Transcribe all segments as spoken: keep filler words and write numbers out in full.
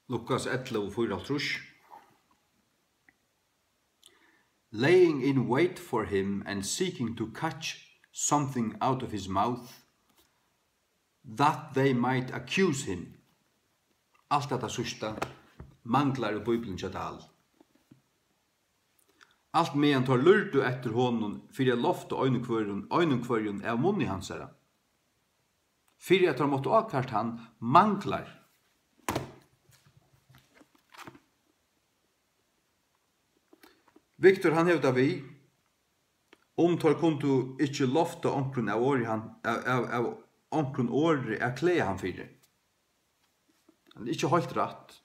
Lukas ellivu fýraoghálvtrýss. Laying in wait for him and seeking to catch something out of his mouth, that they might accuse him. Alt hetta síðsta manglar í Bíbliuni hjá Dahl. Alt meðan teir lurdu eftir honum fyri at lofta einum hvørjum, einum hvørjum av munni hansara, fyri at teir máttu ákast hann, manglar. Viktor, hann hevur tað við, um teir kundu ikki lofta onkrum av orði hann, av, av, av onkrum orði at klaga hann fyri. Hann er ikki heilt rætt,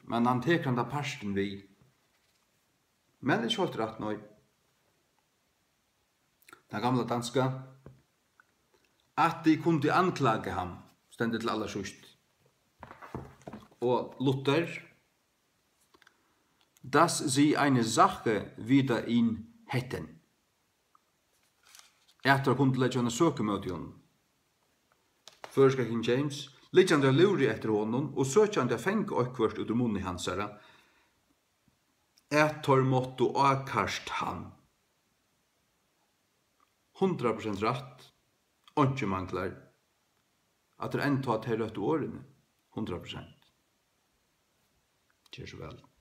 men hann tekur handa partin við. Men ikki heilt rætt, nei. Tann gamla danska: At de kunde anklage ham, stendur til allarsíðst. Og Luther: Dass sie eine Sache wider ihn hätten. At teir kundu leggja eina søk ímóti honum. Føroyska King James: Liggjandi á lúri eftir honum og søkjandi at fanga eitthvørt út úr munni hansara, at teir máttu ákast hann. Hundrað prosent rætt, einki manglar. At teir enntá tey røttu orðini, hundrað prosent. Ger so væl.